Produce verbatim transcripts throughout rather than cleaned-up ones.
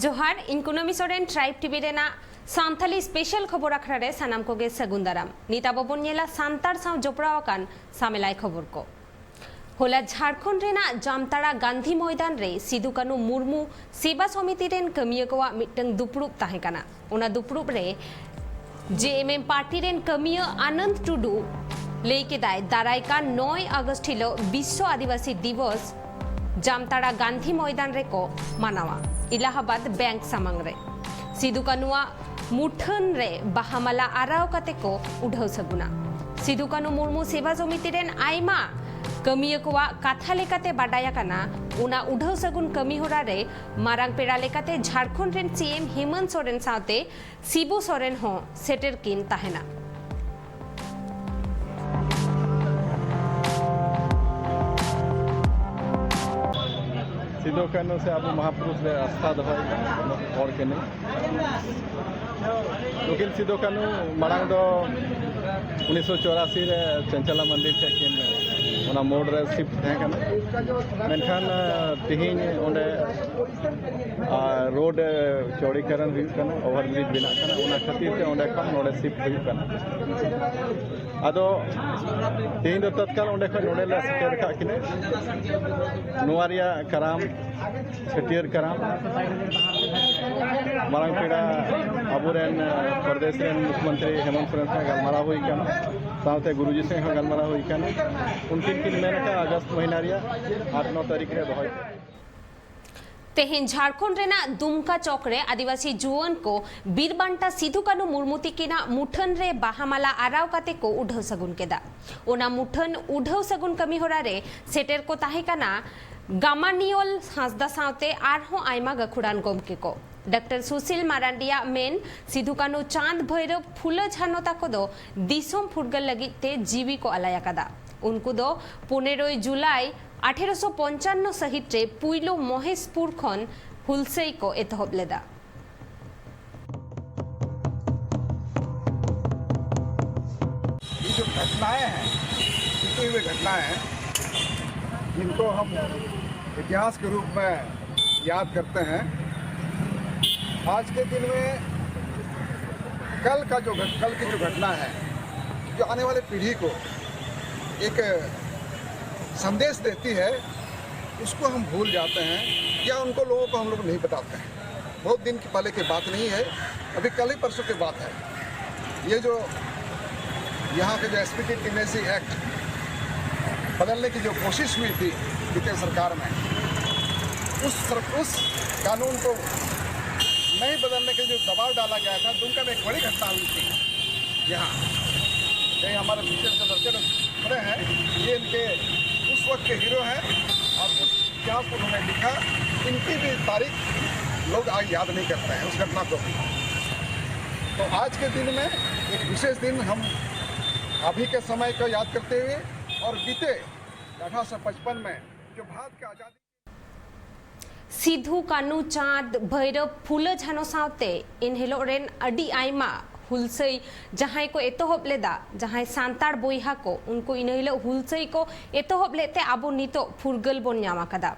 ᱡᱚᱦᱟᱨ, ᱤᱧ ᱠᱩᱱᱟᱹᱢᱤ ᱥᱚᱨᱮᱱ, ᱴᱨᱟᱭᱤᱵᱽ ᱴᱤᱵᱷᱤ ᱨᱮᱱᱟᱜ ᱥᱟᱱᱛᱟᱞᱤ ᱥᱯᱮᱥᱟᱞ ᱠᱷᱚᱵᱚᱨ ᱟᱠᱷᱲᱟ ᱨᱮ ᱥᱟᱱᱟᱢ ᱠᱚᱜᱮ ᱥᱟᱹᱜᱩᱱ ᱫᱟᱨᱟᱢ᱾ ᱱᱤᱛ ᱟᱵᱚ ᱵᱚᱱ ᱧᱮᱞᱟ ᱥᱟᱱᱛᱟᱲ ᱥᱟᱶ ᱡᱚᱯᱲᱟᱣ ᱟᱠᱟᱱ ᱥᱟᱢᱮᱞᱟᱭ ᱠᱷᱚᱵᱚᱨ ᱠᱚ᱾ ᱦᱚᱞᱟ ᱡᱷᱟᱲᱠᱷᱚᱸᱰ ᱨᱮᱱᱟᱜ ᱡᱟᱢᱛᱟᱲᱟ ᱜᱟᱱᱫᱷᱤ ᱢᱚᱭᱫᱟᱱ ᱨᱮ ᱥᱤᱫᱩ ᱠᱟᱹᱱᱩ ᱢᱩᱨᱢᱩ ᱥᱮᱵᱟ ᱥᱚᱢᱤᱛᱤ ᱨᱮᱱ ᱠᱟᱹᱢᱤᱭᱟᱹ ᱠᱚᱣᱟᱜ ᱢᱤᱫᱴᱟᱝ ᱫᱩᱯᱲᱩᱵ ᱛᱟᱦᱮᱸ ᱠᱟᱱᱟ᱾ ᱚᱱᱟ ᱫᱩᱯᱲᱩᱵ ᱨᱮ ᱡᱮ ᱮᱢ ᱮᱢ ᱯᱟᱨᱴᱤ ᱨᱮᱱ ᱠᱟᱹᱢᱤᱭᱟᱹ ᱟᱱᱚᱱᱫ ᱴᱩᱰᱩ ᱞᱟᱹᱭ ᱠᱮᱫᱟᱭ, ᱫᱟᱨᱟᱭ ᱠᱟᱱ ᱱᱚᱭ ᱟᱜᱚᱥᱴ ᱦᱤᱞᱳᱜ ᱵᱤᱥᱥᱚ ᱟᱹᱫᱤᱵᱟᱹᱥᱤ ᱫᱤᱵᱚᱥ ᱡᱟᱢᱛᱟᱲᱟ ᱜᱟᱱᱫᱷᱤ ᱢᱚᱭᱫᱟᱱ ᱨᱮᱠᱚ ᱢᱟᱱᱟᱣᱟ, ᱤᱞᱟᱦᱟᱵᱟᱫ ᱵᱮᱝᱠ ᱥᱟᱢᱟᱝ ᱨᱮ᱾ ᱥᱤᱫᱩ ᱠᱟᱹᱱᱩᱣᱟᱜ ᱢᱩᱴᱷᱟᱹᱱ ᱨᱮ ᱵᱟᱦᱟ ᱢᱟᱞᱟ ᱟᱨᱟᱣ ᱠᱟᱛᱮ ᱠᱚ ᱩᱰᱷᱟᱹᱣ ᱥᱟᱹᱜᱩᱱᱟ᱾ ᱥᱤᱫᱩ ᱠᱟᱹᱱᱩ ᱢᱩᱨᱢᱩ ᱥᱮᱵᱟ ᱥᱚᱢᱤᱛᱤ ᱨᱮᱱ ᱟᱭᱢᱟ ᱠᱟᱹᱢᱤᱭᱟᱹ ᱠᱚᱣᱟᱜ ᱠᱟᱛᱷᱟ ᱞᱮᱠᱟᱛᱮ ᱵᱟᱰᱟᱭ ᱟᱠᱟᱱᱟ, ᱚᱱᱟ ᱩᱰᱷᱟᱹᱣ ᱥᱟᱹᱜᱩᱱ ᱠᱟᱹᱢᱤ ᱦᱚᱨᱟ ᱨᱮ ᱢᱟᱨᱟᱝ ᱯᱮᱲᱟ ᱞᱮᱠᱟᱛᱮ ᱡᱷᱟᱲᱠᱷᱚᱸᱰ ᱨᱮᱱ ᱥᱤ ᱮᱢ ᱦᱮᱢᱚᱱᱛ ᱥᱚᱨᱮᱱ ᱥᱟᱶᱛᱮ ᱥᱤᱵᱩ ᱥᱚᱨᱮᱱ ᱦᱚᱸ ᱥᱮᱴᱮᱨ ᱠᱤᱱ ᱛᱟᱦᱮᱱᱟ᱾ ᱥᱤᱫᱩ ᱠᱟᱹᱱᱩ ᱥᱮ ᱟᱵᱚ ᱢᱟᱦᱟᱯᱩᱨᱩᱥ ᱨᱮ ᱟᱥᱛᱷᱟ ᱫᱚᱦᱚᱭ ᱠᱟᱱᱟ ᱦᱚᱲ ᱠᱟᱹᱱᱟᱹᱧ᱾ ᱱᱩᱠᱤᱱ ᱥᱤᱫᱩ ᱠᱟᱹᱱᱩ ᱢᱟᱲᱟᱝ ᱫᱚ ᱩᱱᱤᱥᱥᱚ ᱪᱚᱨᱟᱥᱤ ᱨᱮ ᱪᱚᱧᱪᱚᱞᱟ ᱢᱚᱱᱫᱤᱨ ᱴᱷᱮᱱ ᱠᱤᱱ ᱚᱱᱟ ᱢᱳᱲ ᱨᱮ ᱥᱤᱯᱴ ᱛᱟᱦᱮᱸ ᱠᱟᱱᱟ᱾ ᱢᱮᱱᱠᱷᱟᱱ, ᱟ, ᱛᱤᱦᱤᱧ ᱚᱸᱰᱮ, ᱟ, ᱨᱳᱰ, ᱟ, ᱪᱚᱲᱤᱠᱟᱨᱚᱱ ᱦᱩᱭᱩᱜ ᱠᱟᱱᱟ, ᱳᱵᱷᱟᱨ ᱵᱨᱤᱡᱽ ᱵᱮᱱᱟᱜ ᱠᱟᱱᱟ, ᱚᱱᱟ ᱠᱷᱟᱹᱛᱤᱨ ᱛᱮ ᱚᱸᱰᱮ ᱠᱷᱚᱱ ᱱᱚᱰᱮ ᱥᱤᱯᱴ ᱦᱩᱭᱩᱜ ᱠᱟᱱᱟ᱾ ᱟᱫᱚ ᱛᱮᱦᱮᱧ ᱫᱚ ᱛᱚᱛᱠᱟᱞ ᱚᱸᱰᱮ ᱠᱷᱚᱱ ᱱᱚᱰᱮ ᱞᱮ ᱥᱮᱴᱮᱨ ᱟᱠᱟᱫ ᱠᱤᱱᱟᱹ᱾ ᱱᱚᱣᱟ ᱨᱮᱭᱟᱜ ᱠᱟᱨᱟᱢ, ᱪᱷᱟᱹᱴᱭᱟᱹᱨ ᱠᱟᱨᱟᱢ, ᱢᱟᱨᱟᱝ ᱯᱮᱲᱟ ᱟᱵᱚᱨᱮᱱ, ᱯᱨᱚᱫᱮᱥ ᱨᱮᱱ ᱢᱩᱠᱷᱭᱚᱢᱚᱱᱛᱨᱤ ᱦᱮᱢᱚᱱᱛ ᱥᱚᱨᱮᱱ ᱥᱟᱶ ᱜᱟᱞᱢᱟᱨᱟᱣ ᱦᱩᱭ ᱟᱠᱟᱱᱟ, ᱥᱟᱶᱛᱮ ᱜᱩᱨᱩᱡᱤ ᱥᱟᱶ ᱦᱚᱸ ᱜᱟᱞᱢᱟᱨᱟᱣ ᱦᱩᱭ ᱟᱠᱟᱱᱟ᱾ ᱩᱱᱠᱤᱱ ᱠᱤᱱ ᱢᱮᱱ ᱟᱠᱟᱫ ᱟᱜᱚᱥᱴ ᱢᱟᱹᱦᱱᱟᱹ ᱨᱮᱭᱟᱜ ᱟᱴ ᱱᱚ ᱛᱟᱹᱨᱤᱠᱷ ᱨᱮ ᱫᱚᱦᱚᱭ ᱯᱮ᱾ ᱛᱮᱦᱮᱧ ᱡᱷᱟᱲᱠᱷᱚᱸᱰ ᱨᱮᱱᱟᱜ ᱫᱩᱢᱠᱟ ᱪᱚᱠ ᱨᱮ ᱟᱹᱫᱤᱵᱟᱹᱥᱤ ᱡᱩᱣᱟᱹᱱ ᱠᱚ ᱵᱤᱨ ᱵᱟᱱᱴᱟ ᱥᱤᱫᱷᱩ ᱠᱟᱹᱱᱩ ᱢᱩᱨᱢᱩ ᱛᱤᱠᱤᱱᱟᱜ ᱢᱩᱴᱷᱟᱹᱱ ᱨᱮ ᱵᱟᱦᱟ ᱢᱟᱞᱟ ᱟᱨᱟᱣ ᱠᱟᱛᱮ ᱠᱚ ᱩᱰᱷᱟᱹᱣ ᱥᱟᱹᱜᱩᱱ ᱠᱮᱫᱟ᱾ ᱚᱱᱟ ᱢᱩᱴᱷᱟᱹᱱ ᱩᱰᱷᱟᱹᱣ ᱥᱟᱹᱜᱩᱱ ᱠᱟᱹᱢᱤ ᱦᱚᱨᱟ ᱨᱮ ᱥᱮᱴᱮᱨ ᱠᱚ ᱛᱟᱦᱮᱸ ᱠᱟᱱᱟ ᱜᱟᱢᱟᱱᱤᱭᱚᱞ ᱦᱟᱸᱥᱫᱟ ᱥᱟᱶᱛᱮ ᱟᱨᱦᱚᱸ ᱟᱭᱢᱟ ᱜᱟᱹᱠᱷᱩᱲᱟᱱ ᱜᱚᱢᱠᱮ ᱠᱚ᱾ ᱰᱟᱠᱛᱟᱨ ᱥᱩᱥᱤᱞ ᱢᱟᱨᱟᱱᱰᱤᱭᱟᱜ ᱢᱮᱱ, ᱥᱤᱫᱷᱩ ᱠᱟᱹᱱᱩ, ᱪᱟᱸᱫᱽ ᱵᱷᱟᱭᱨᱚᱵ, ᱯᱷᱩᱞᱳ ᱡᱷᱟᱱᱚ ᱛᱟᱠᱚ ᱫᱚ ᱫᱤᱥᱚᱢ ᱯᱷᱩᱨᱜᱟᱹᱞ ᱞᱟᱹᱜᱤᱫ ᱛᱮ ᱡᱤᱣᱤ ᱠᱚ ᱟᱞᱟᱭ ᱟᱠᱟᱫᱟ᱾ ᱩᱱᱠᱩ ᱫᱚ ᱯᱚᱱᱮᱨᱚᱭ ᱡᱩᱞᱟᱭ ᱟᱴᱷᱮᱨᱚᱥᱚ ᱯᱚᱧᱪᱟᱱᱱᱚ ᱥᱟᱹᱦᱤᱛ ᱨᱮ ᱯᱩᱭᱞᱩ ᱢᱚᱦᱮᱥᱯᱩᱨ ᱠᱷᱚᱱ ᱦᱩᱞᱥᱟᱹᱭ ᱠᱚ ᱮᱛᱚᱦᱚᱵ ᱞᱮᱫᱟ᱾ ये जो घटनाएं हैं, बीते हुए घटनाएं हैं, जिनको हम इतिहास के रूप में याद करते हैं, आज के दिन में कल का जो घट, कल की जो घटना है, जो आने वाले पीढ़ी को एक संदेश देती है, उसको हम भूल जाते हैं या उनको लोगों को हम लोग नहीं बताते हैं। बहुत दिन की पहले की बात नहीं है, अभी कल ही परसों की बात है। ये जो यहाँ के जो एसपीटी टीनेजी एक्ट बदलने की जो कोशिश हुई थी बीते सरकार में, उस सर, उस कानून को नहीं बदलने के जो दबाव डाला गया था, दुमका में एक बड़ी घटना हुई थी। यहाँ ये हमारे पीछे जो लड़के लोग खड़े हैं, ये इनके उस वक्त के हीरो हैं और उस इतिहास को उन्होंने लिखा। इनकी भी तारीख लोग आज याद नहीं करते हैं, उस घटना को भी। तो आज के दिन में एक विशेष दिन, हम अभी के समय को याद करते हुए और बीते अठारह सौ पचपन में जो भारत का आज़ादी सिधु, ᱠᱟᱹᱱᱩ, ᱪᱟᱸᱫᱽ, ᱵᱷᱟᱭᱨᱚᱵᱽ, ᱯᱷᱩᱞᱟᱹ, ᱡᱷᱟᱱᱚ ᱥᱟᱶᱛᱮ ᱮᱱᱦᱤᱞᱳᱜ ᱨᱮᱱ ᱟᱹᱰᱤ ᱟᱭᱢᱟ ᱦᱩᱞᱥᱟᱹᱭ ᱡᱟᱦᱟᱸᱭ ᱠᱚ ᱮᱛᱚᱦᱚᱵ ᱞᱮᱫᱟ, ᱡᱟᱦᱟᱸᱭ ᱥᱟᱱᱛᱟᱲ ᱵᱚᱭᱦᱟ ᱠᱚ, ᱩᱱᱠᱩ ᱤᱱᱟᱹ ᱦᱤᱞᱳᱜ ᱦᱩᱞᱥᱟᱹᱭ ᱠᱚ ᱮᱛᱚᱦᱚᱵ ᱞᱮᱫ ᱛᱮ ᱟᱵᱚ ᱱᱤᱛᱚᱜ ᱯᱷᱩᱨᱜᱟᱹᱞ ᱵᱚᱱ ᱧᱟᱢ ᱟᱠᱟᱫᱟ᱾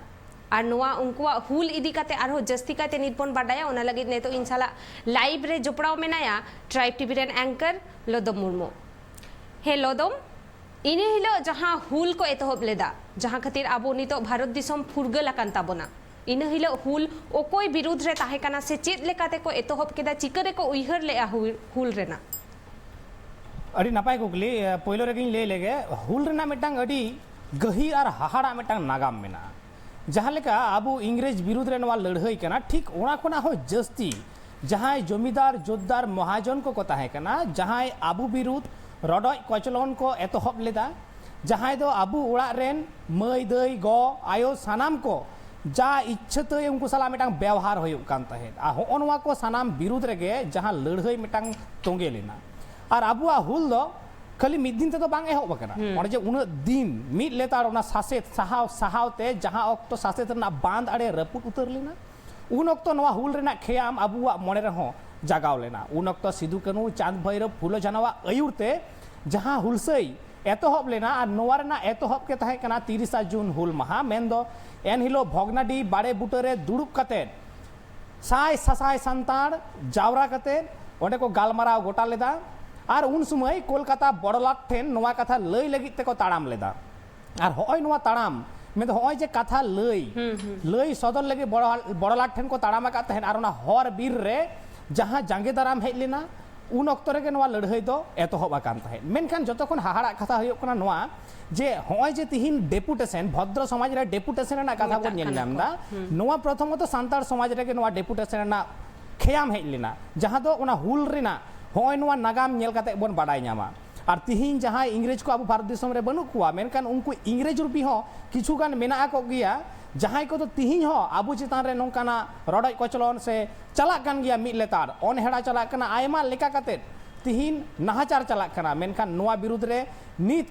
ᱟᱨ ᱱᱚᱣᱟ ᱩᱱᱠᱩᱣᱟᱜ ᱦᱩᱞ ᱤᱫᱤ ᱠᱟᱛᱮ ᱟᱨᱦᱚᱸ ᱡᱟᱹᱥᱛᱤ ᱠᱟᱭᱛᱮ ᱱᱤᱛ ᱵᱚᱱ ᱵᱟᱰᱟᱭᱟ᱾ ᱚᱱᱟ ᱞᱟᱹᱜᱤᱫ ᱱᱤᱛᱚᱜ ᱤᱧ ᱥᱟᱞᱟᱜ ᱞᱟᱭᱤᱵᱷ ᱨᱮ ᱡᱚᱯᱲᱟᱣ ᱢᱮᱱᱟᱭᱟ ᱴᱨᱟᱭᱤᱵᱽ ᱴᱤᱵᱷᱤ ᱨᱮᱱ ᱮᱝᱠᱟᱨ ᱞᱚᱫᱚᱢ ᱢᱩᱨᱢᱩ᱾ ᱦᱮᱸ ᱞᱚᱫᱚᱢ, ᱤᱱᱟᱹ ᱦᱤᱞᱳᱜ ᱡᱟᱦᱟᱸ ᱦᱩᱞ ᱠᱚ ᱮᱛᱚᱦᱚᱵ ᱞᱮᱫᱟ, ᱡᱟᱦᱟᱸ ᱠᱷᱟᱹᱛᱤᱨ ᱟᱵᱚ ᱱᱤᱛᱚᱜ ᱵᱷᱟᱨᱚᱛ ᱫᱤᱥᱚᱢ ᱯᱷᱩᱨᱜᱟᱹᱞ ᱟᱠᱟᱱ ᱛᱟᱵᱚᱱᱟ, ᱤᱱᱟᱹ ᱦᱤᱞᱳᱜ ᱦᱩᱞ ᱚᱠᱚᱭ ᱵᱤᱨᱩᱫᱷ ᱨᱮ ᱛᱟᱦᱮᱸ ᱠᱟᱱᱟ ᱥᱮ ᱪᱮᱫ ᱞᱮᱠᱟᱛᱮ ᱠᱚ ᱮᱛᱚᱦᱚᱵ ᱠᱮᱫᱟ, ᱪᱤᱠᱟᱹ ᱨᱮᱠᱚ ᱩᱭᱦᱟᱹᱨ ᱞᱮᱜᱼᱟ ᱦᱩᱞ, ᱦᱩᱞ ᱨᱮᱱᱟᱜ? ᱟᱹᱰᱤ ᱱᱟᱯᱟᱭ ᱠᱩᱠᱞᱤ᱾ ᱮ, ᱯᱳᱭᱞᱳ ᱨᱮᱜᱮᱧ ᱞᱟᱹᱭ ᱞᱮᱜᱮ, ᱦᱩᱞ ᱨᱮᱱᱟᱜ ᱢᱤᱫᱴᱟᱝ ᱟᱹᱰᱤ ᱜᱟᱹᱦᱤᱨ ᱟᱨ ᱦᱟᱦᱟᱲᱟᱜ ᱢᱤᱫᱴᱟᱝ ᱱᱟᱜᱟᱢ ᱢᱮᱱᱟᱜᱼᱟ᱾ ᱡᱟᱦᱟᱸ ᱞᱮᱠᱟ ᱟᱵᱚ ᱤᱝᱨᱮᱡᱽ ᱵᱤᱨᱩᱫᱷ ᱨᱮ ᱱᱚᱣᱟ ᱞᱟᱹᱲᱦᱟᱹᱭ ᱠᱟᱱᱟ, ᱴᱷᱤᱠ ᱚᱱᱟ ᱠᱷᱚᱱᱟᱜ ᱦᱚᱸ ᱡᱟᱹᱥᱛᱤ ᱡᱟᱦᱟᱸᱭ ᱡᱚᱢᱤᱫᱟᱨ ᱡᱳᱛᱫᱟᱨ ᱢᱚᱦᱟᱡᱚᱱ ᱠᱚᱠᱚ ᱛᱟᱦᱮᱸ ᱠᱟᱱᱟ, ᱡᱟᱦᱟᱸᱭ ᱟᱵᱚ ᱵᱤᱨᱩᱫᱷ ᱨᱚᱰᱚᱡ ᱠᱚᱪᱞᱚᱱ ᱠᱚ ᱮᱛᱚᱦᱚᱵ ᱞᱮᱫᱟ, ᱡᱟᱦᱟᱸᱭ ᱫᱚ ᱟᱵᱚ ᱚᱲᱟᱜ ᱨᱮᱱ ᱢᱟᱹᱭ, ᱫᱟᱹᱭ, ᱜᱚ, ᱟᱭᱳ ᱥᱟᱱᱟᱢ ᱠᱚ ᱡᱟ ᱤᱪᱪᱷᱟᱹ ᱛᱟᱹᱭ ᱩᱱᱠᱩ ᱥᱟᱞᱟᱜ ᱢᱤᱫᱴᱟᱝ ᱵᱮᱣᱦᱟᱨ ᱦᱩᱭᱩᱜ ᱠᱟᱱ ᱛᱟᱦᱮᱸᱫ᱾ ᱟᱨ ᱦᱚᱸᱜᱼᱚ ᱱᱚᱣᱟ ᱠᱚ ᱥᱟᱱᱟᱢ ᱵᱤᱨᱩᱫᱷ ᱨᱮᱜᱮ ᱡᱟᱦᱟᱸ ᱞᱟᱹᱲᱦᱟᱹᱭ ᱢᱤᱫᱴᱟᱝ ᱛᱚᱸᱜᱮ ᱞᱮᱱᱟ᱾ ᱟᱨ ᱟᱵᱚᱣᱟᱜ ᱦᱩᱞ ᱫᱚ ᱠᱷᱟᱹᱞᱤ ᱢᱤᱫ ᱫᱤᱱ ᱛᱮᱫᱚ ᱵᱟᱝ ᱮᱦᱚᱵ ᱟᱠᱟᱱᱟ᱾ ᱦᱩᱸ᱾ ᱚᱱᱮ ᱡᱮ ᱩᱱᱟᱹᱜ ᱫᱤᱱ ᱢᱤᱫ ᱞᱮᱛᱟᱲ ᱚᱱᱟ ᱥᱟᱥᱮᱛ ᱥᱟᱦᱟᱣ ᱥᱟᱦᱟᱣ ᱛᱮ ᱡᱟᱦᱟᱸ ᱚᱠᱛᱚ ᱥᱟᱥᱮᱛ ᱨᱮᱱᱟᱜ ᱵᱟᱸᱫ ᱟᱲᱮ ᱨᱟᱹᱯᱩᱫ ᱩᱛᱟᱹᱨ ᱞᱮᱱᱟ, ᱩᱱ ᱚᱠᱛᱚ ᱱᱚᱣᱟ ᱦᱩᱞ ᱨᱮᱱᱟᱜ ᱠᱷᱮᱭᱟᱢ ᱟᱵᱚᱣᱟᱜ ᱢᱚᱱᱮ ᱨᱮᱦᱚᱸ ᱡᱟᱜᱟᱣ ᱞᱮᱱᱟ᱾ ᱩᱱ ᱚᱠᱛᱚ ᱥᱤᱫᱩ, ᱠᱟᱹᱱᱦᱩ, ᱪᱟᱸᱫᱽ, ᱵᱷᱟᱭᱨᱚᱵᱽ, ᱯᱷᱩᱞᱳ, ᱡᱷᱟᱱᱚᱣᱟᱜ ᱟᱹᱭᱩᱨ ᱛᱮ ᱡᱟᱦᱟᱸ ᱦᱩᱞᱥᱟᱹᱭ ᱮᱛᱚᱦᱚᱵ ᱞᱮᱱᱟ, ᱟᱨ ᱱᱚᱣᱟ ᱨᱮᱱᱟᱜ ᱮᱛᱚᱦᱚᱵ ᱜᱮ ᱛᱟᱦᱮᱸ ᱠᱟᱱᱟ ᱛᱤᱨᱤᱥᱟ ᱡᱩᱱ ᱦᱩᱞ ᱢᱟᱦᱟ᱾ ᱢᱮᱱᱫᱚ ᱮᱱᱦᱤᱞᱳᱜ ᱵᱷᱚᱜᱽᱱᱟᱰᱤ ᱵᱟᱲᱮ ᱵᱩᱴᱟᱹ ᱨᱮ ᱫᱩᱲᱩᱵ ᱠᱟᱛᱮ ᱥᱟᱭ ᱥᱟᱥᱟᱭ ᱥᱟᱱᱛᱟᱲ ᱡᱟᱣᱨᱟ ᱠᱟᱛᱮ ᱚᱸᱰᱮ ᱠᱚ ᱜᱟᱞᱢᱟᱨᱟᱣ ᱜᱚᱴᱟ ᱞᱮᱫᱟ᱾ ᱟᱨ ᱩᱱ ᱥᱚᱢᱚᱭ ᱠᱳᱞᱠᱟᱛᱟ ᱵᱚᱲᱚᱞᱟᱴ ᱴᱷᱮᱱ ᱱᱚᱣᱟ ᱠᱟᱛᱷᱟ ᱞᱟᱹᱭ ᱞᱟᱹᱜᱤᱫ ᱛᱮᱠᱚ ᱛᱟᱲᱟᱢ ᱞᱮᱫᱟ᱾ ᱟᱨ ᱦᱚᱸᱜᱼᱚᱭ ᱱᱚᱣᱟ ᱛᱟᱲᱟᱢ, ᱢᱮᱱᱫᱚ ᱦᱚᱸᱜᱼᱚᱭ ᱡᱮ ᱠᱟᱛᱷᱟ ᱞᱟᱹᱭ, ᱞᱟᱹᱭ ᱥᱚᱫᱚᱨ ᱞᱟᱹᱜᱤᱫ ᱵᱚᱲᱚ-, ᱵᱚᱲᱚᱞᱟᱴ ᱴᱷᱮᱱ ᱠᱚ ᱛᱟᱲᱟᱢ ᱟᱠᱟᱫ ᱛᱟᱦᱮᱸᱫ, ᱟᱨ ᱚᱱᱟ ᱦᱚᱨ ᱵᱤᱨ ᱨᱮ ᱡᱟᱦᱟᱸ ᱡᱟᱸᱜᱮ ᱫᱟᱨᱟᱢ ᱦᱮᱡ ᱞᱮᱱᱟ, ᱩᱱ ᱚᱠᱛᱚ ᱨᱮᱜᱮ ᱱᱚᱣᱟ ᱞᱟᱹᱲᱦᱟᱹᱭ ᱫᱚ ᱮᱛᱚᱦᱚᱵ ᱟᱠᱟᱱ ᱛᱟᱦᱮᱸᱫ᱾ ᱢᱮᱱᱠᱷᱟᱱ ᱡᱚᱛᱚ ᱠᱷᱚᱱ ᱦᱟᱦᱟᱲᱟᱜ ᱠᱟᱛᱷᱟ ᱦᱩᱭᱩᱜ ᱠᱟᱱᱟ ᱱᱚᱣᱟ, ᱡᱮ ᱦᱚᱸᱜᱼᱚᱭ ᱡᱮ ᱛᱤᱦᱤᱧ ᱰᱮᱯᱩᱴᱮᱥᱚᱱ, ᱵᱷᱚᱫᱨᱚ ᱥᱚᱢᱟᱡᱽ ᱨᱮ ᱰᱮᱯᱩᱴᱮᱥᱚᱱ ᱨᱮᱱᱟᱜ ᱠᱟᱛᱷᱟ ᱵᱚᱱ ᱢᱮᱛᱟᱜ ᱧᱮᱞ ᱠᱟᱱᱟ ᱧᱟᱢ ᱠᱚ᱾ ᱮᱫᱟ, ᱱᱚᱣᱟ ᱯᱨᱚᱛᱷᱚᱢᱚᱛᱚ ᱥᱟᱱᱛᱟᱲ ᱥᱚᱢᱟᱡᱽ ᱨᱮᱜᱮ ᱱᱚᱣᱟ ᱰᱮᱯᱩᱴᱮᱥᱚᱱ ᱨᱮᱱᱟᱜ ᱠᱷᱮᱭᱟᱢ ᱦᱮᱡ ᱞᱮᱱᱟ, ᱡᱟᱦᱟᱸ ᱫᱚ ᱚᱱᱟ ᱦᱩᱞ ᱨᱮᱱᱟᱜ ᱦᱚᱸᱜᱼᱚᱭ ᱱᱚᱣᱟ ᱱᱟᱜᱟᱢ ᱧᱮᱞ ᱠᱟᱛᱮ ᱵᱚᱱ ᱵᱟᱰᱟᱭ ᱧᱟᱢᱟ᱾ ᱟᱨ ᱛᱤᱦᱤᱧ ᱡᱟᱦᱟᱸᱭ ᱤᱝᱨᱮᱡᱽ ᱠᱚ ᱟᱵᱚ ᱵᱷᱟᱨᱚᱛ ᱫᱤᱥᱚᱢ ᱨᱮ ᱵᱟᱹᱱᱩᱜ ᱠᱚᱣᱟ, ᱢᱮᱱᱠᱷᱟᱱ ᱩᱱᱠᱩ ᱤᱝᱨᱮᱡᱽ ᱨᱩᱯᱤ ᱦᱚᱸ ᱠᱤᱪᱷᱩ ᱜᱟᱱ ᱢᱮᱱᱟᱜ ᱟᱠᱚ ᱜᱮᱭᱟ, ᱡᱟᱦᱟᱸᱭ ᱠᱚᱫᱚ ᱛᱤᱦᱤᱧ ᱦᱚᱸ ᱟᱵᱚ ᱪᱮᱛᱟᱱ ᱨᱮ ᱱᱚᱝᱠᱟᱱᱟᱜ ᱨᱚᱰᱚᱡ ᱠᱚᱪᱞᱚᱱ ᱥᱮ ᱪᱟᱞᱟᱜ ᱠᱟᱱ ᱜᱮᱭᱟ, ᱢᱤᱫ ᱞᱮᱛᱟᱲ ᱚᱱᱦᱮᱲᱟ ᱪᱟᱞᱟᱜ ᱠᱟᱱᱟ, ᱟᱭᱢᱟ ᱞᱮᱠᱟ ᱠᱟᱛᱮ ᱛᱤᱦᱤᱧ ᱱᱟᱦᱟᱪᱟᱨ ᱪᱟᱞᱟᱜ ᱠᱟᱱᱟ᱾ ᱢᱮᱱᱠᱷᱟᱱ ᱱᱚᱣᱟ ᱵᱤᱨᱩᱫᱽ ᱨᱮ ᱱᱤᱛ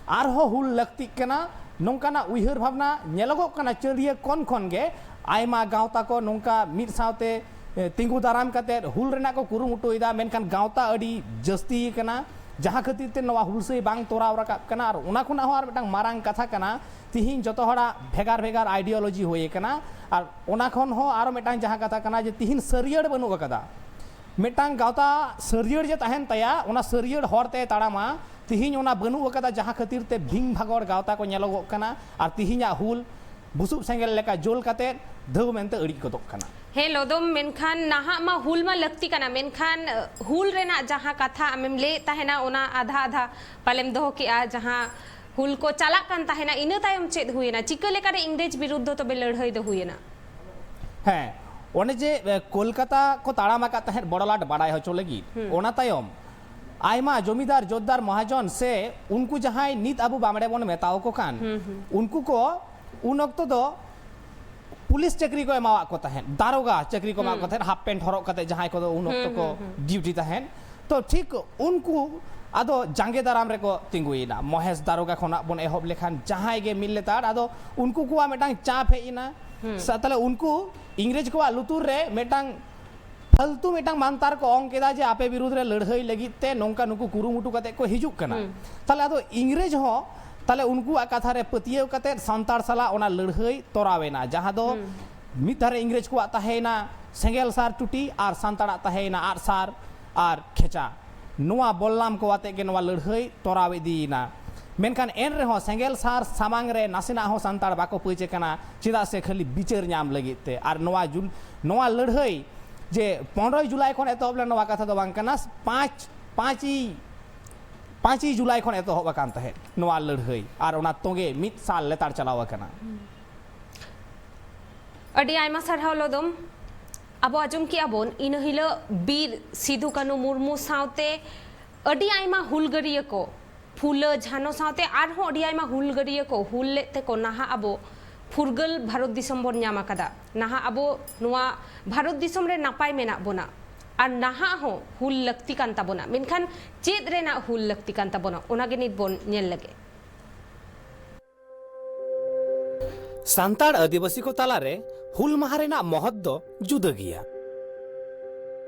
ᱟᱨᱦᱚᱸ ᱦᱩᱞ ᱞᱟᱹᱠᱛᱤᱜ ᱠᱟᱱᱟ, ᱱᱚᱝᱠᱟᱱᱟᱜ ᱩᱭᱦᱟᱹᱨ ᱵᱷᱟᱵᱽᱱᱟ ᱧᱮᱞᱚᱜᱚᱜ ᱠᱟᱱᱟ᱾ ᱪᱟᱹᱨᱤᱭᱟᱹ ᱠᱚᱱ ᱠᱷᱚᱱ ᱜᱮ ᱟᱭᱢᱟ ᱜᱟᱶᱛᱟ ᱠᱚ ᱱᱚᱝᱠᱟ ᱢᱤᱫ ᱥᱟᱶᱛᱮ, ᱮ, ᱛᱤᱸᱜᱩ ᱫᱟᱨᱟᱢ ᱠᱟᱛᱮ ᱦᱩᱞ ᱨᱮᱱᱟᱜ ᱠᱚ ᱠᱩᱨᱩᱢᱩᱴᱩᱭᱮᱫᱟ, ᱢᱮᱱᱠᱷᱟᱱ ᱜᱟᱶᱛᱟ ᱟᱹᱰᱤ ᱡᱟᱹᱥᱛᱤ ᱠᱟᱱᱟ, ᱡᱟᱦᱟᱸ ᱠᱷᱟᱹᱛᱤᱨ ᱛᱮ ᱱᱚᱣᱟ ᱦᱩᱞᱥᱟᱹᱭ ᱵᱟᱝ ᱛᱚᱨᱟᱣ ᱨᱟᱠᱟᱵ ᱠᱟᱱᱟ᱾ ᱟᱨ ᱚᱱᱟ ᱠᱷᱚᱱᱟᱜ ᱦᱚᱸ ᱟᱨ ᱢᱤᱫᱴᱟᱝ ᱢᱟᱨᱟᱝ ᱠᱟᱛᱷᱟ ᱠᱟᱱᱟ, ᱛᱤᱦᱤᱧ ᱡᱚᱛᱚ ᱦᱚᱲᱟᱜ ᱵᱷᱮᱜᱟᱨ ᱵᱷᱮᱜᱟᱨ ideology ᱦᱩᱭ ᱟᱠᱟᱱᱟ᱾ ᱟᱨ ᱚᱱᱟ ᱠᱷᱚᱱ ᱦᱚᱸ ᱟᱨᱚ ᱢᱤᱫᱴᱟᱝ ᱡᱟᱦᱟᱸ ᱠᱟᱛᱷᱟ ᱠᱟᱱᱟ, ᱡᱮ ᱛᱤᱦᱤᱧ ᱥᱟᱹᱨᱭᱟᱹᱲ ᱵᱟᱹᱱᱩᱜ ᱟᱠᱟᱫᱟ᱾ ᱢᱤᱫᱴᱟᱝ ᱜᱟᱶᱛᱟ ᱥᱟᱹᱨᱭᱟᱹᱲ ᱡᱮ ᱛᱟᱦᱮᱱ ᱛᱟᱭᱟ, ᱚᱱᱟ ᱥᱟᱹᱨᱭᱟᱹᱲ ᱦᱚᱨ ᱛᱮ ᱛᱟᱲᱟᱢᱟ, ᱛᱤᱦᱤᱧ ᱚᱱᱟ ᱵᱟᱹᱱᱩᱜ ᱟᱠᱟᱫᱟ, ᱡᱟᱦᱟᱸ ᱠᱷᱟᱹᱛᱤᱨ ᱛᱮ ᱵᱷᱤᱝ ᱵᱷᱟᱜᱚᱲ ᱜᱟᱶᱛᱟ ᱠᱚ ᱧᱮᱞᱚᱜᱚᱜ ᱠᱟᱱᱟ᱾ ᱟᱨ ᱛᱤᱦᱤᱧᱟᱜ ᱦᱩᱞ ᱵᱩᱥᱩᱵ ᱥᱮᱸᱜᱮᱞ ᱞᱮᱠᱟ ᱡᱩᱞ ᱠᱟᱛᱮ ᱫᱷᱟᱹᱣ ᱢᱮᱱᱛᱮ ᱟᱹᱲᱤᱡ ᱜᱚᱫᱚᱜ ᱠᱟᱱᱟ᱾ ᱦᱮᱸ ᱞᱚᱫᱚᱢ, ᱢᱮᱱᱠᱷᱟᱱ ᱱᱟᱦᱟᱜ ᱢᱟ ᱦᱩᱞ ᱢᱟ ᱞᱟᱹᱠᱛᱤ ᱠᱟᱱᱟ, ᱢᱮᱱᱠᱷᱟᱱ, ᱟᱹ, ᱦᱩᱞ ᱨᱮᱱᱟᱜ ᱡᱟᱦᱟᱸ ᱠᱟᱛᱷᱟ ᱟᱢᱮᱢ ᱞᱟᱹᱭᱮᱫ ᱛᱟᱦᱮᱱᱟ, ᱚᱱᱟ ᱟᱫᱷᱟ ᱟᱫᱷᱟ ᱯᱟᱞᱮᱢ ᱫᱚᱦᱚ ᱠᱮᱜᱼᱟ, ᱡᱟᱦᱟᱸ ᱦᱩᱞ ᱠᱚ ᱪᱟᱞᱟᱜ ᱠᱟᱱ ᱛᱟᱦᱮᱱᱟ, ᱤᱱᱟᱹ ᱛᱟᱭᱚᱢ ᱪᱮᱫ ᱦᱩᱭᱮᱱᱟ? ᱪᱤᱠᱟᱹ ᱞᱮᱠᱟᱨᱮ ᱤᱝᱨᱮᱡᱽ ᱵᱤᱨᱩᱫᱽᱫᱷᱚ ᱛᱚᱵᱮ ᱞᱟᱹᱲᱦᱟᱹᱭ ᱫᱚ ᱦᱩᱭᱮᱱᱟ? ᱦᱮᱸ, ᱚᱱᱮ ᱡᱮ, ᱮ, ᱠᱳᱞᱠᱟᱛᱟ ᱠᱚ ᱛᱟᱲᱟᱢ ᱟᱠᱟᱫ ᱛᱟᱦᱮᱸᱫ ᱵᱚᱲᱚᱞᱟᱴ ᱵᱟᱲᱟᱭ ᱦᱚᱪᱚ ᱞᱟᱹᱜᱤᱫ, ᱦᱩᱸ᱾ ᱚᱱᱟ ᱛᱟᱭᱚᱢ ᱟᱭᱢᱟ ᱡᱚᱢᱤᱫᱟᱨ, ᱡᱳᱛᱫᱟᱨ, ᱢᱚᱦᱟᱡᱚᱱ ᱥᱮ ᱩᱱᱠᱩ ᱡᱟᱦᱟᱸᱭ ᱱᱤᱛ ᱟᱵᱚ ᱵᱟᱢᱲᱮ ᱵᱚᱱ ᱢᱮᱛᱟᱣ ᱠᱚ ᱠᱟᱱ, ᱦᱩᱸ, ᱦᱩᱸ᱾ ᱩᱱᱠᱩ ᱠᱚ ᱩᱱ ᱚᱠᱛᱚ ᱫᱚ ᱯᱩᱞᱤᱥ ᱪᱟᱹᱠᱨᱤ ᱠᱚ ᱮᱢᱟᱣᱟᱫ ᱠᱚ ᱛᱟᱦᱮᱸᱫ, ᱫᱟᱨᱳᱜᱟ ᱪᱟᱹᱠᱨᱤ ᱠᱚ ᱮᱢᱟᱣᱟᱫ ᱠᱚ ᱦᱩᱸ᱾ ᱛᱟᱦᱮᱸᱫ, ᱦᱟᱯ ᱯᱮᱱᱴ ᱦᱚᱨᱚᱜ ᱠᱟᱛᱮ ᱡᱟᱦᱟᱸᱭ ᱠᱚᱫᱚ ᱩᱱ ᱚᱠᱛᱚ ᱦᱩᱸ, ᱠᱚ ᱦᱩᱸ, ᱦᱩᱸ᱾ ᱰᱤᱭᱩᱴᱤ ᱛᱟᱦᱮᱸᱫ᱾ ᱛᱚ ᱴᱷᱤᱠ ᱩᱱᱠᱩ ᱟᱫᱚ ᱡᱟᱸᱜᱮ ᱫᱟᱨᱟᱢ ᱨᱮᱠᱚ ᱛᱤᱸᱜᱩᱭᱮᱱᱟ᱾ ᱢᱚᱦᱮᱥ ᱫᱟᱨᱳᱜᱟ ᱠᱷᱚᱱᱟᱜ ᱵᱚᱱ ᱮᱦᱚᱵ ᱞᱮᱠᱷᱟᱱ ᱡᱟᱦᱟᱸᱭ ᱜᱮ ᱢᱤᱫ ᱞᱮᱛᱟᱲ, ᱟᱫᱚ ᱩᱱᱠᱩ ᱠᱚᱣᱟᱜ ᱢᱤᱫᱴᱟᱝ ᱪᱟᱯ ᱦᱮᱡ ᱮᱱᱟ᱾ ᱦᱩᱸ᱾ ᱥᱟ-, ᱛᱟᱦᱞᱮ ᱩᱱᱠᱩ ᱤᱝᱨᱮᱡᱽ ᱠᱚᱣᱟᱜ ᱞᱩᱛᱩᱨ ᱨᱮ ᱢᱤᱫᱴᱟᱝ ᱯᱷᱟᱞᱛᱩ ᱢᱤᱫᱴᱟᱝ ᱢᱟᱱᱛᱟᱨ ᱠᱚ ᱚᱝ ᱠᱮᱫᱟ ᱡᱮ ᱟᱯᱮ ᱵᱤᱨᱩᱫᱽ ᱨᱮ ᱞᱟᱹᱲᱦᱟᱹᱭ ᱞᱟᱹᱜᱤᱫ ᱛᱮ ᱱᱚᱝᱠᱟ ᱱᱩᱠᱩ ᱠᱩᱨᱩᱢᱩᱴᱩ ᱠᱟᱛᱮ ᱠᱚ ᱦᱤᱡᱩᱜ ᱠᱟᱱᱟ᱾ ᱦᱩᱸ᱾ ᱛᱟᱦᱞᱮ ᱟᱫᱚ ᱤᱝᱨᱮᱡᱽ ᱦᱚᱸ ᱛᱟᱦᱞᱮ ᱩᱱᱠᱩᱣᱟᱜ ᱠᱟᱛᱷᱟ ᱨᱮ ᱯᱟᱹᱛᱭᱟᱹᱣ ᱠᱟᱛᱮ ᱥᱟᱱᱛᱟᱲ ᱥᱟᱞᱟᱜ ᱚᱱᱟ ᱞᱟᱹᱲᱦᱟᱹᱭ ᱛᱚᱨᱟᱣ ᱮᱱᱟ, ᱡᱟᱦᱟᱸ ᱫᱚ ᱦᱩᱸ᱾ ᱢᱤᱫ ᱫᱷᱟᱨᱮ ᱤᱝᱨᱮᱡᱽ ᱠᱚᱣᱟᱜ ᱛᱟᱦᱮᱸᱭᱮᱱᱟ, ᱥᱮᱸᱜᱮᱞ ᱥᱟᱨ ᱴᱩᱴᱤ ᱟᱨ ᱥᱟᱱᱛᱟᱲᱟᱜ ᱛᱟᱦᱮᱸᱭᱮᱱᱟ ᱟᱜᱼᱥᱟᱨ ᱟᱨ ᱠᱷᱮᱪᱟ᱾ ᱱᱚᱣᱟ ᱵᱚᱞᱞᱟᱢ ᱠᱚ ᱟᱛᱮ ᱜᱮ ᱱᱚᱣᱟ ᱞᱟᱹᱲᱦᱟᱹᱭ ᱛᱚᱨᱟᱣ ᱤᱫᱤᱭᱮᱱᱟ᱾ ᱢᱮᱱᱠᱷᱟᱱ ᱮᱱ ᱨᱮᱦᱚᱸ ᱥᱮᱸᱜᱮᱞ ᱥᱟᱨ ᱥᱟᱢᱟᱝ ᱨᱮ ᱱᱟᱥᱮᱱᱟᱜ ᱦᱚᱸ ᱥᱟᱱᱛᱟᱲ ᱵᱟᱠᱚ ᱯᱟᱹᱪ ᱟᱠᱟᱱᱟ, ᱪᱮᱫᱟᱜ ᱥᱮ ᱠᱷᱟᱹᱞᱤ ᱵᱤᱪᱟᱹᱨ ᱧᱟᱢ ᱞᱟᱹᱜᱤᱫ ᱛᱮ᱾ ᱟᱨ ᱱᱚᱣᱟ ᱡᱩᱞ-, ᱱᱚᱣᱟ ᱞᱟᱹᱲᱦᱟᱹᱭ ᱡᱮ ᱯᱚᱱᱨᱚᱭ ᱡᱩᱞᱟᱭ ᱠᱷᱚᱱ ᱮᱛᱚᱦᱚᱵ ᱞᱮᱱᱟ, ᱱᱚᱣᱟ ᱠᱟᱛᱷᱟ ᱫᱚ ᱵᱟᱝ ᱠᱟᱱᱟ, ᱯᱟᱸᱪ, ᱯᱟᱸᱪᱤ, ᱯᱟᱸᱪᱤ ᱡᱩᱞᱟᱭ ᱠᱷᱚᱱ ᱮᱛᱚᱦᱚᱵ ᱟᱠᱟᱱ ᱛᱟᱦᱮᱸᱫ ᱱᱚᱣᱟ ᱞᱟᱹᱲᱦᱟᱹᱭ, ᱟᱨ ᱚᱱᱟ ᱛᱚᱸᱜᱮ ᱢᱤᱫ ᱥᱟᱞ ᱞᱮᱛᱟᱲ ᱪᱟᱞᱟᱣ ᱟᱠᱟᱱᱟ᱾ ᱟᱹᱰᱤ ᱟᱭᱢᱟ ᱥᱟᱨᱦᱟᱣ ᱞᱚᱫᱚᱢ᱾ ᱟᱵᱚ ᱟᱸᱡᱚᱢ ᱠᱮᱜᱼᱟ ᱵᱚᱱ, ᱤᱱᱟᱹ ᱦᱤᱞᱳᱜ ᱵᱤᱨ ᱥᱤᱫᱩ ᱠᱟᱹᱱᱩ ᱢᱩᱨᱢᱩ ᱥᱟᱶᱛᱮ ᱟᱹᱰᱤ ᱟᱭᱢᱟ ᱦᱩᱞᱜᱟᱹᱨᱤᱭᱟᱹ ᱠᱚ, ᱯᱷᱩᱞᱟᱹ ᱡᱷᱟᱱᱚ ᱥᱟᱶᱛᱮ ᱟᱨᱦᱚᱸ ᱟᱹᱰᱤ ᱟᱭᱢᱟ ᱦᱩᱞᱜᱟᱹᱨᱤᱭᱟᱹ ᱠᱚ ᱦᱩᱞ ᱞᱮᱫ ᱛᱮᱠᱚ ᱱᱟᱦᱟᱜ ᱟᱵᱚ ᱯᱷᱩᱨᱜᱟᱹᱞ ᱵᱷᱟᱨᱚᱛ ᱫᱤᱥᱚᱢ ᱵᱚᱱ ᱧᱟᱢ ᱟᱠᱟᱫᱟ᱾ ᱱᱟᱦᱟᱜ ᱟᱵᱚ ᱱᱚᱣᱟ ᱵᱷᱟᱨᱚᱛ ᱫᱤᱥᱚᱢ ᱨᱮ ᱱᱟᱯᱟᱭ ᱢᱮᱱᱟᱜ ᱵᱚᱱᱟ ᱟᱨ ᱱᱟᱦᱟᱜ ᱦᱚᱸ ᱦᱩᱞ ᱞᱟᱹᱠᱛᱤ ᱠᱟᱱ ᱛᱟᱵᱚᱱᱟ᱾ ᱢᱮᱱᱠᱷᱟᱱ ᱪᱮᱫ ᱨᱮᱱᱟᱜ ᱦᱩᱞ ᱞᱟᱹᱠᱛᱤ ᱠᱟᱱ ᱛᱟᱵᱚᱱᱟ, ᱚᱱᱟ ᱜᱮ ᱱᱤᱛ ᱵᱚᱱ ᱧᱮᱞ ᱞᱮᱜᱮ᱾ ᱥᱟᱱᱛᱟᱲ ᱟᱹᱫᱤᱵᱟᱹᱥᱤ ᱠᱚ ᱛᱟᱞᱟᱨᱮ ᱦᱩᱞ ᱢᱟᱦᱟ ᱨᱮᱱᱟᱜ ᱢᱚᱦᱚᱛ ᱫᱚ ᱡᱩᱫᱟᱹ ᱜᱮᱭᱟ᱾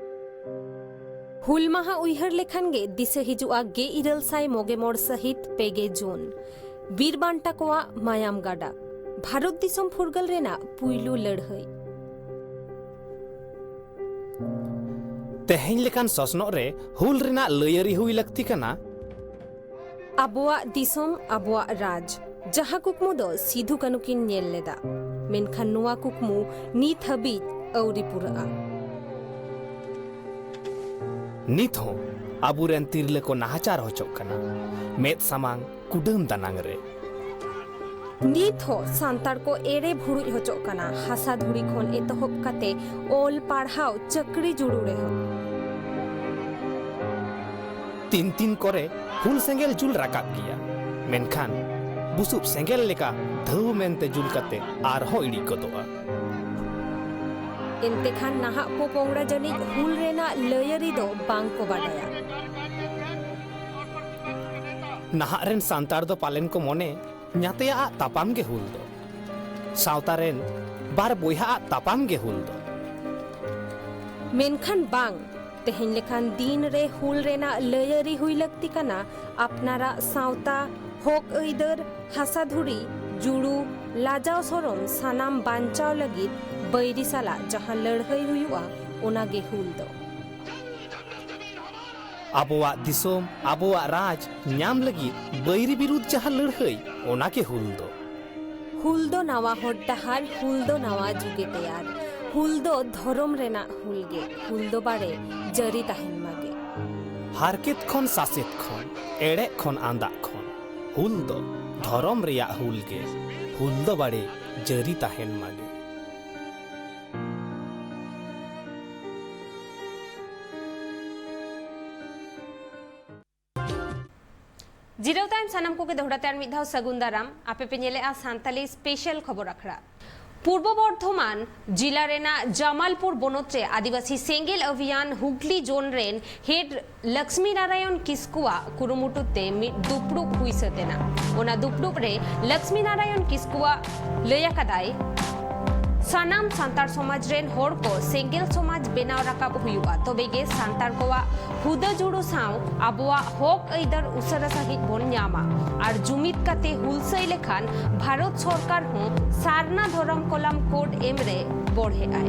ᱦᱩᱞ ᱢᱟᱦᱟ ᱩᱭᱦᱟᱹᱨ ᱞᱮᱠᱷᱟᱱ ᱜᱮ ᱫᱤᱥᱟᱹ ᱦᱤᱡᱩᱜᱼᱟ ᱜᱮᱞ ᱤᱨᱟᱹᱞ ᱥᱟᱭ ᱢᱚᱜᱮ ᱢᱚᱬ ᱥᱟᱹᱦᱤᱛ ᱯᱮ ᱜᱮ ᱡᱩᱱ, ᱵᱤᱨ ᱵᱟᱱᱴᱟ ᱠᱚᱣᱟᱜ ᱢᱟᱭᱟᱢ ᱜᱟᱰᱟ, ᱵᱷᱟᱨᱚᱛ ᱫᱤᱥᱚᱢ ᱯᱷᱩᱨᱜᱟᱹᱞ ᱨᱮᱱᱟᱜ ᱯᱩᱭᱞᱩ ᱞᱟᱹᱲᱦᱟᱹᱭ᱾ ᱛᱮᱦᱮᱧ ᱞᱮᱠᱟᱱ ᱥᱚᱥᱱᱚᱜ ᱨᱮ ᱦᱩᱞ ᱨᱮᱱᱟᱜ ᱞᱟᱹᱭᱟᱹᱨᱤ ᱦᱩᱭ ᱞᱟᱹᱠᱛᱤ ᱠᱟᱱᱟ᱾ ᱟᱵᱚᱣᱟᱜ ᱫᱤᱥᱚᱢ, ᱟᱵᱚᱣᱟᱜ ᱨᱟᱡᱽ, ᱡᱟᱦᱟᱸ ᱠᱩᱠᱢᱩ ᱫᱚ ᱥᱤᱫᱷᱩ ᱠᱟᱹᱱᱩ ᱠᱤᱱ ᱧᱮᱞ ᱞᱮᱫᱟ, ᱢᱮᱱᱠᱷᱟᱱ ᱱᱚᱣᱟ ᱠᱩᱠᱢᱩ ᱱᱤᱛ ᱦᱟᱹᱵᱤᱡ ᱟᱹᱣᱨᱤ ᱯᱩᱨᱟᱹᱜᱼᱟ᱾ ᱱᱤᱛ ᱦᱚᱸ ᱟᱵᱚᱨᱮᱱ ᱛᱤᱨᱞᱟᱹ ᱠᱚ ᱱᱟᱦᱟᱪᱟᱨ ᱦᱚᱪᱚᱜ ᱠᱟᱱᱟ, ᱢᱮᱫ ᱥᱟᱢᱟᱝ ᱠᱩᱰᱟᱹᱢ ᱫᱟᱱᱟᱝ ᱨᱮ᱾ ᱱᱤᱛ ᱦᱚᱸ ᱥᱟᱱᱛᱟᱲ ᱠᱚ ᱮᱲᱮ ᱵᱷᱩᱲᱩᱡ ᱦᱚᱪᱚᱜ ᱠᱟᱱᱟ, ᱦᱟᱥᱟ ᱫᱷᱩᱲᱤ ᱠᱷᱚᱱ ᱮᱛᱚᱦᱚᱵ ᱠᱟᱛᱮ ᱚᱞ, ᱯᱟᱲᱦᱟᱣ, ᱪᱟᱹᱠᱨᱤ ᱡᱩᱲᱩ ᱨᱮᱦᱚᱸ᱾ ᱛᱤᱱ ᱛᱤᱱ ᱠᱚᱨᱮ ᱦᱩᱞ ᱥᱮᱸᱜᱮᱞ ᱡᱩᱞ ᱨᱟᱠᱟᱵ ᱜᱮᱭᱟ, ᱢᱮᱱᱠᱷᱟᱱ ᱵᱩᱥᱩᱵ ᱥᱮᱸᱜᱮᱞ ᱞᱮᱠᱟ ᱫᱷᱟᱹᱣ ᱢᱮᱱᱛᱮ ᱡᱩᱞ ᱠᱟᱛᱮ ᱟᱨᱦᱚᱸ ᱤᱲᱤᱡ ᱜᱚᱫᱚᱜᱼᱟ᱾ ᱮᱱᱛᱮ ᱠᱷᱟᱱ ᱱᱟᱦᱟᱜ ᱯᱚᱯᱚᱝᱲᱟ ᱡᱟᱹᱱᱤᱡ ᱦᱩᱞ ᱨᱮᱱᱟᱜ ᱞᱟᱹᱭᱟᱹᱨᱤ ᱫᱚ ᱵᱟᱝ ᱠᱚ ᱵᱟᱰᱟᱭᱟ᱾ ᱱᱟᱦᱟᱜ ᱨᱮᱱ ᱥᱟᱱᱛᱟᱲ ᱫᱚ ᱯᱟᱞᱮᱱ ᱠᱚ ᱢᱚᱱᱮ, ᱧᱟᱛᱮᱭᱟᱜ ᱟᱜ ᱛᱟᱯᱟᱢ ᱜᱮ ᱦᱩᱞ ᱫᱚ᱾ ᱥᱟᱶᱛᱟ ᱨᱮᱱ ᱵᱟᱨ ᱵᱚᱭᱦᱟ ᱟᱜ ᱛᱟᱯᱟᱢ ᱜᱮ ᱦᱩᱞ ᱫᱚ᱾ ᱢᱮᱱᱠᱷᱟᱱ ᱵᱟᱝ, ᱛᱮᱦᱮᱧ ᱞᱮᱠᱟᱱ ᱫᱤᱱ ᱨᱮ ᱦᱩᱞ ᱨᱮᱱᱟᱜ ᱞᱟᱹᱭᱟᱹᱨᱤ ᱦᱩᱭ ᱞᱟᱹᱠᱛᱤ ᱠᱟᱱᱟ᱾ ᱟᱯᱱᱟᱨᱟᱜ ᱥᱟᱶᱛᱟ, ᱦᱚᱠ ᱟᱹᱭᱫᱟᱹᱨ, ᱦᱟᱥᱟ ᱫᱷᱩᱲᱤ, ᱡᱩᱲᱩ, ᱞᱟᱡᱟᱣ ᱥᱚᱨᱚᱢ ᱥᱟᱱᱟᱢ ᱵᱟᱧᱪᱟᱣ ᱞᱟᱹᱜᱤᱫ ᱵᱟᱹᱭᱨᱤ ᱥᱟᱞᱟᱜ ᱡᱟᱦᱟᱸ ᱞᱟᱹᱲᱦᱟᱹᱭ ᱦᱩᱭᱩᱜᱼᱟ, ᱚᱱᱟ ᱜᱮ ᱦᱩᱞ ᱫᱚ᱾ ᱟᱵᱚᱣᱟᱜ ᱫᱤᱥᱚᱢ, ᱟᱵᱚᱣᱟᱜ ᱨᱟᱡᱽ ᱧᱟᱢ ᱞᱟᱹᱜᱤᱫ ᱵᱟᱹᱭᱨᱤ ᱵᱤᱨᱩᱫᱷ ᱡᱟᱦᱟᱸ ᱞᱟᱹᱲᱦᱟᱹᱭ, ᱚᱱᱟ ᱜᱮ ᱦᱩᱞ ᱫᱚ᱾ ᱦᱩᱞ ᱫᱚ ᱱᱟᱣᱟ ᱦᱚᱨ ᱰᱟᱦᱟᱨ, ᱦᱩᱞ ᱫᱚ ᱱᱟᱣᱟ ᱡᱩᱜᱮ ᱛᱮᱭᱟᱨ, ᱦᱩᱞ ᱫᱚ ᱫᱷᱚᱨᱚᱢ ᱨᱮᱱᱟᱜ ᱦᱩᱞ ᱜᱮ, ᱦᱩᱞ ᱫᱚ ᱵᱟᱲᱮ ᱡᱟᱹᱨᱤ ᱛᱟᱦᱮᱱ ᱢᱟᱜᱮ᱾ ᱦᱟᱨᱠᱮᱛ ᱠᱷᱚᱱ ᱥᱟᱥᱮᱛ ᱠᱷᱚᱱ, ᱮᱲᱮ ᱠᱷᱚᱱ ᱟᱸᱫᱟᱜ ᱠᱷᱚᱱ, ᱦᱩᱞ ᱫᱚ ᱫᱷᱚᱨᱚᱢ ᱨᱮᱭᱟᱜ ᱦᱩᱞ ᱜᱮ, ᱦᱩᱞ ᱫᱚ ᱵᱟᱲᱮ ᱡᱟᱹᱨᱤ ᱛᱟᱦᱮᱱ ᱢᱟᱜᱮ᱾ ᱡᱤᱨᱟᱹᱣ ᱛᱟᱭᱚᱢ ᱥᱟᱱᱟᱢ ᱠᱚᱜᱮ ᱫᱚᱦᱲᱟ ᱛᱮ ᱟᱨ ᱢᱤᱫ ᱫᱷᱟᱣ ᱥᱟᱹᱜᱩᱱ ᱫᱟᱨᱟᱢ᱾ ᱟᱯᱮ ᱯᱮ ᱧᱮᱞᱮᱜᱼᱟ ᱥᱟᱱᱛᱟᱞᱤ ᱥᱯᱮᱥᱟᱞ ᱠᱷᱚᱵᱚᱨ ᱟᱠᱷᱲᱟ᱾ ᱯᱩᱨᱵᱚ ᱵᱚᱨᱫᱷᱚᱢᱟᱱ ᱡᱤᱞᱟ ᱨᱮᱱᱟᱜ ᱡᱟᱢᱟᱞᱯᱩᱨ ᱵᱚᱱᱚᱛ ᱨᱮ ᱟᱹᱫᱤᱵᱟᱹᱥᱤ ᱥᱮᱸᱜᱮᱞ ᱚᱵᱷᱤᱭᱟᱱ ᱦᱩᱜᱽᱞᱤ ᱡᱳᱱ ᱨᱮᱱ ᱦᱮᱰ ᱞᱚᱠᱥᱢᱤ ᱱᱟᱨᱟᱭᱚᱱ ᱠᱤᱥᱠᱩᱣᱟᱜ ᱠᱩᱨᱩᱢᱩᱴᱩ ᱛᱮ ᱢᱤᱫ ᱫᱩᱯᱲᱩᱵ ᱦᱩᱭ ᱥᱟᱹᱛ ᱮᱱᱟ᱾ ᱚᱱᱟ ᱫᱩᱯᱲᱩᱵ ᱨᱮ ᱞᱚᱠᱥᱢᱤ ᱱᱟᱨᱟᱭᱚᱱ ᱠᱤᱥᱠᱩᱣᱟᱜ ᱞᱟᱹᱭ ᱟᱠᱟᱫᱟᱭ, ᱥᱟᱱᱟᱢ ᱥᱟᱱᱛᱟᱲ ᱥᱚᱢᱟᱡᱽ ᱨᱮᱱ ᱦᱚᱲ ᱠᱚ ᱥᱮᱸᱜᱮᱞ ᱥᱚᱢᱟᱡᱽ ᱵᱮᱱᱟᱣ ᱨᱟᱠᱟᱵ ᱦᱩᱭᱩᱜᱼᱟ, ᱛᱚᱵᱮ ᱜᱮ ᱥᱟᱱᱛᱟᱲ ᱠᱚᱣᱟᱜ ᱦᱩᱫᱟᱹ ᱡᱩᱲᱩ ᱥᱟᱶ ᱟᱵᱚᱣᱟᱜ ᱦᱚᱠ ᱟᱹᱭᱫᱟᱹᱨ ᱩᱥᱟᱹᱨᱟ ᱥᱟᱺᱦᱤᱡ ᱵᱚᱱ ᱧᱟᱢᱟ ᱟᱨ ᱡᱩᱢᱤᱫ ᱠᱟᱛᱮ ᱦᱩᱞᱥᱟᱹᱭ ᱞᱮᱠᱷᱟᱱ ᱵᱷᱟᱨᱚᱛ ᱥᱚᱨᱠᱟᱨ ᱦᱚᱸ ᱥᱟᱨᱱᱟ ᱫᱷᱚᱨᱚᱢ ᱠᱚᱞᱟᱢ ᱠᱳᱰ ᱮᱢ ᱨᱮ ᱵᱚᱲᱦᱮᱜ ᱟᱭ᱾